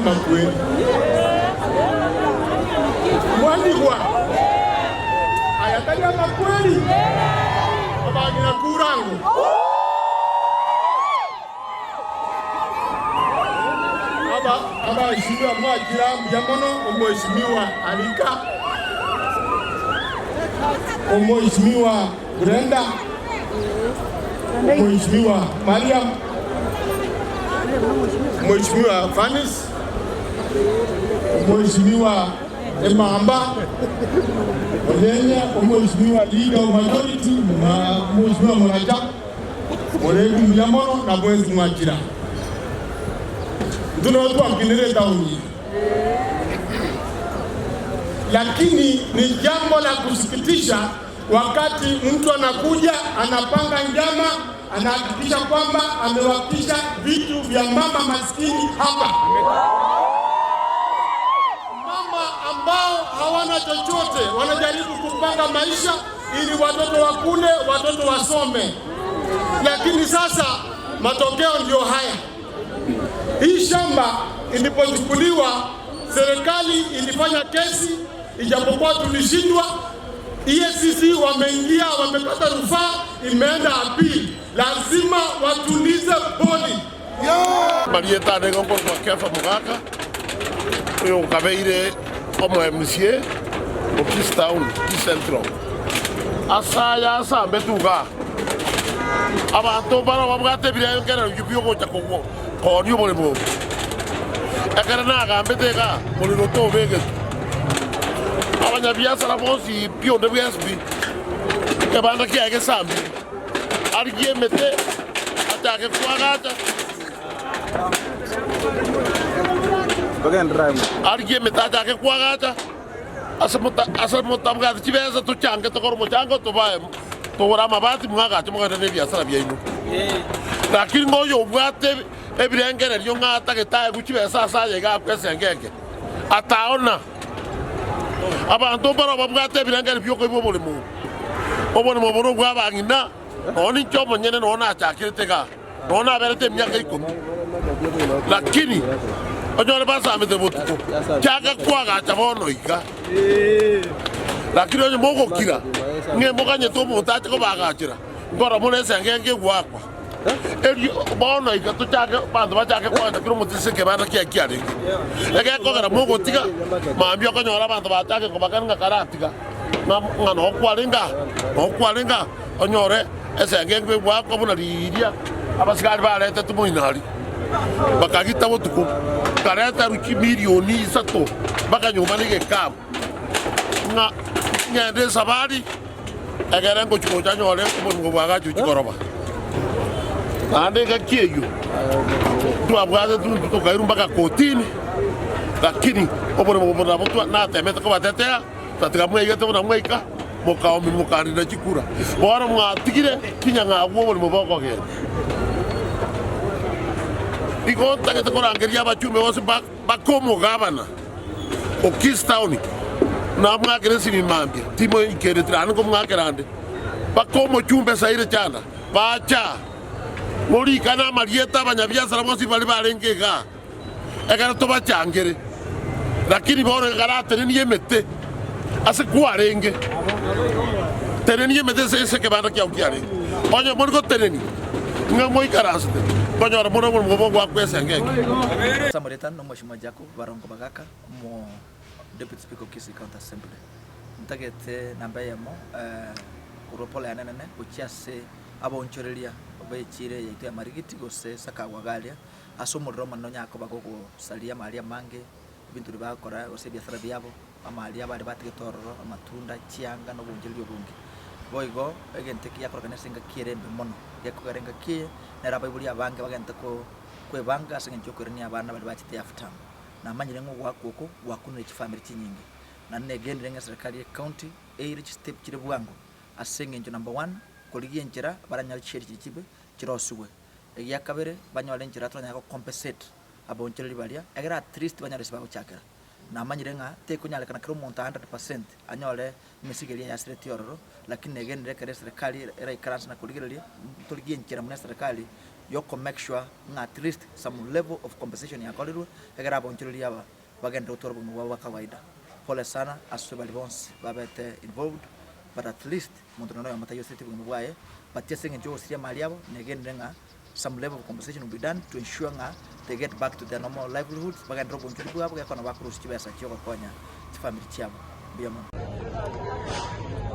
amakweri. Mwanigwa? Aya tari amakweri? Abang'ina kura ango. Aba abaheshimiwa mwakire mbuya mono omweshimiwa Alika, omweshimiwa Brenda, omweshimiwa Mariam, omweshimiwa Fanis, omweshimiwa Emamba Onyenye, omweshimiwa Leader of Majority, omweshimiwa Muraja. Moreku mbuya mono na bwensi mwachira. Intwe nabo twakinire etaoni eye. Lakini ni jambo la kusikitisha wakati mtu anakuja anapanga njama, anahakikisha kwamba amewakisha vitu vya mama maskini hapa, mama ambao hawana chochote, wanajaribu kupanga maisha ili watoto wakule, watoto wasome. Lakini sasa matokeo ndiyo haya. Hii shamba ilipochukuliwa, serikali ilifanya kesi, ijapokuwa tulishindwa. EACC wameingia, wamekata rufaa, imeenda appeal. Lazima watulize boli. Marieta ane igo nkorokwa Kefa Mogaka, oyo okabeire omo MCA o Kisii Town, Kisii Central. Ase aya asambetwe igaa, abanto mbaro babwate ebirengererio bi'ogocha koonia oboremo obo. Ekero nagambete igaa, morero tobegetwe. Abanyabiasara bonsi pi onde bwensi pi, ekebanda kiaye gesambire. Arigie emete, achake koagacha. Arigie emete achake koagacha, ase mota ase motabwati chibesa tochange tokore omochango tobae togore amabati mwagache mogende na ebiasara biaino. Lakini ng'a oyobwate ebirengererio ng'a atagete aegwe chibesa ase aye iga akwe esengenge, ataona. Abanto mbarabwo babwate ebirengererio bi'okoigwa oboremo obo. Oboremo obo nobw'abang'ina, nonya ninche omonyene nonya nachakerete igaa, nonya naberete emiaka ikomi. Lakini onyore basamete botuko, chaka koagacha bono iga. Lakini onye mogokira, ng'e moganyete omonto ache kobaagachera, nkorora more esengenge egoakwa. Erio bono iga tochake, abanto bachake koagacha kera omonto ase ekebanda kiaye kiarenge. Egekogera mogotiga, mambia okonyora abanto bachake kobakani ng'a karatiga, ng'a ng'a noo kwarenge aa, noo kwarenge aa, onyore esengenge egoakwa buna riiria abasigari baretete moino aria, bakagita botuko, bakareta chimilioni isato mpaka nyomba na egekabu, ng'a ng'ende esabari. Ekero ngochia gocha nyore oborimo bw'agacho chikoroba. Naende engaki eyio twabwate intwe tokairwa mpaka kotini, lakini oborimo obo nabo twa natemete kobatetea, twatiga mwaigete buna mwaika, mokaomia mokarina chikura. Bono mwatigire chinyang'au oborimo bokogenda. Igo ntagete korangeria abachumbe bonsi ba mpaka omogabana o Kisii Town namwakere esimi mambia, timoikereti naende nkomwakera ande, mpaka omochumbe Saire Chanda bacha morikane amarieta abanyabiasara bonsi baria barenge igaa, ekero tobachangere. Lakini bono ekaratenenie emete ase kwarenge, tenenia emete ase ase ekebanda kiao kiarenge. Onye mori gotenenia, ng'a moikaransete, nkonyora more oborimo bw'ogoakwa esengenge. Samaritan na Omweshimiwa Jacob Barongo Bagaka, omo Deputy Speaker of Kisii County Assembly. Ntagete namba eyemo korwa pole yane enene gochia ase abaonchoreria b'echiro eye yaito ya Marigiti gose Sakawa iga aria, ase omorero omonene onyare koba gogosaria amaaria amange, ebinto biria bagokora gose ebiasara biabo, amaaria abare batigete ororo, amatunda, chianga na obonchoreria obonge. Boigo egento eke giakorekana ase engaki ere embe mono, gekogera engaki eye nere abaibori abange bagente ko kwebanga ase eng'encho yokoirania abana baria bachete half term. Namanyire ng'a ogoakwa oko gwakunire chifamiri chinyinge, naende negenire ng'a eserekari ye county eire chistep chire bwango ase eng'encho number one, korigia enchera baranyore chisheria chiria chibe chirosiwe. Egia kabere, banyore enchera toranyare go compensate abaonchoreri baria, egere at least banyore ase bagochakera. Namanyire ng'a tekonyarekana kera omonto 100% anyore emesigo eria yasiretie ororo, lakini negenire ekero eserekari eraikaranse na korigereria, ntorigie enchera buna eserekari. yoko make sure ng'a at least some level of compensation yakorirwe egere abaonchoreria aba bagenderere gotwara obogima bwabo bwa kawaida. Pole sana ase baria bonsi babete involved but at least omonto nonya oyomo taiyosetie obogima bwaye but ase eng'encho yogosiria amari abo negenire ng'a some level of compensation will be done to ensure ng'a they get back to their normal livelihoods bagenderere obonchori bwabo gekogera nabo bakorusia chibesa chiogokonya chifamiri chiabo. Mbuya mono.